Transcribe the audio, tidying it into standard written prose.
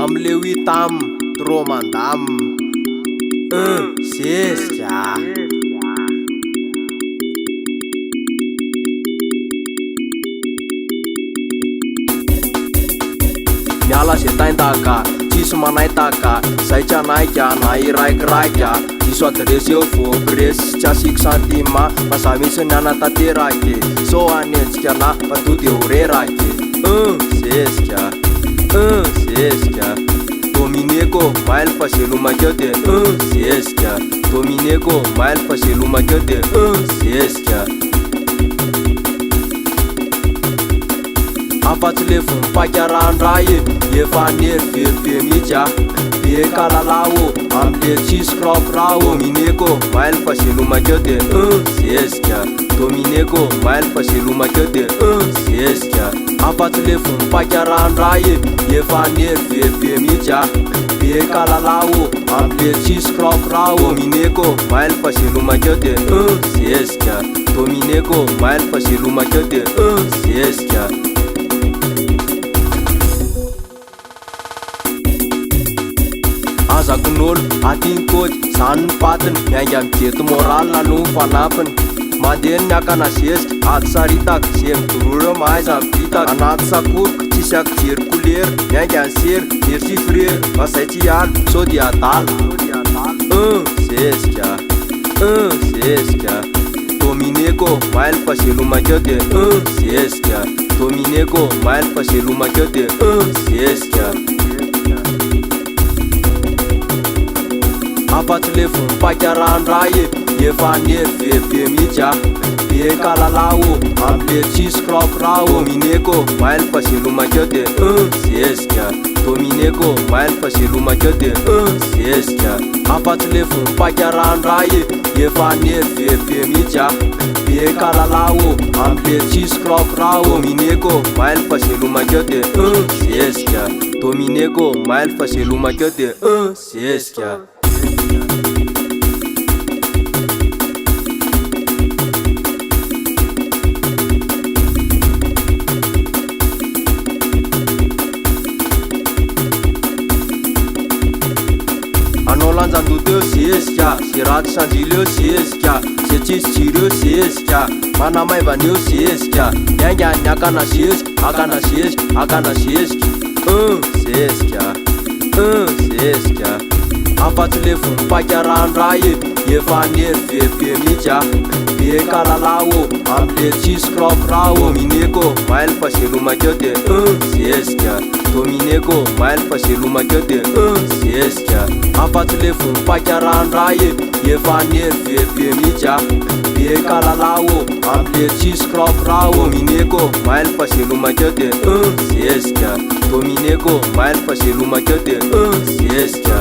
Amle huitam trop mandam un zezika. Miala ze taindaka, tsisy manaitaka, zay tsy hanaika na hiraikiraika. Diso adiresy eo vao presy, tsy asiako santima fa za mihitsy ny hanatanteraka e. Sao hanenjika anah fa to de ho reraka e. Un zezika, un zezika. Domineko mailo fa ze lomaka eo de un zezika. Domineko mailo fa ze lomaka eo de un zezika. Afa-tsy le vomipaika ranoray e, efa nerveux be mihitsy ah. Be kalala ô, amle tsisy kiraokirao. Domineko mailo fa ze lomaka eo de un zezika. Domineko mailo fa ze lomaka eo de un zezika. Afa-tsy le vomipaika ranoray e, efa nerveux be mihitsy ah. Be kalala ô, amle tsisy kiraokirao. Domineko mailo fa ze lomaka eo de un zezika. Domineko mailo fa ze lomaka eo de un zezika. Aza kinolo, aty ny kôdy, zany ny patiny, miainga amin'ny diety morale no fanampiny. Mandeha ny akana zezika, ady saritaka, ze midororo eo mahaiza mibitaka. Anaty sakoroka, tsisy akijery kolera, miainga ny sery, merci frère, fa zay tsy hiala, sao dia adala. Un zezika, un zezika. Domineko, mailo fa ze lomaka eo de un zezika. Domineko, mailo fa ze lomaka eo de un zezika. Afa-tsy le vomipaika ranoray e, efa nerveux be mihitsy ah. Be kalala ô, amle tsisy kiraokirao. Domineko, mailo fa ze lomaka eo de un zezika. Domineko, mailo fa ze lomaka eo de un zezika. Afa-tsy le vomipaika ranoray e, efa nerveux be mihitsy ah. Be kalala ô, amle tsisy kiraokirao. Domineko, mailo fa ze lomaka eo de un zezika. Domineko, mailo fa ze lomaka eo de un zezika. Anao lanjan-doto eo zezika, ze ratsy sanjily eo zezika, ze tsisy jiro eo zezika, manamaivana eo zezika, miainga ny akana zezika, akana zezika, akana zezika, un zezika, un zezika. Afa-tsy le vomipaika ranoray e, efa nerveux be mihitsy ah. Be kalala ô, amle tsisy kiraokirao. Domineko, mailo fa ze lomaka eo de un zezika. Domineko, mailo fa ze lomaka eo de un zezika. Afa-tsy le vomipaika ranoray e, efa nerveux be mihitsy ah. Be kalala ô, amle tsisy kiraokirao. Domineko, mailo fa ze lomaka eo de un zezika. Domineko, mailo fa ze lomaka eo de un zezika.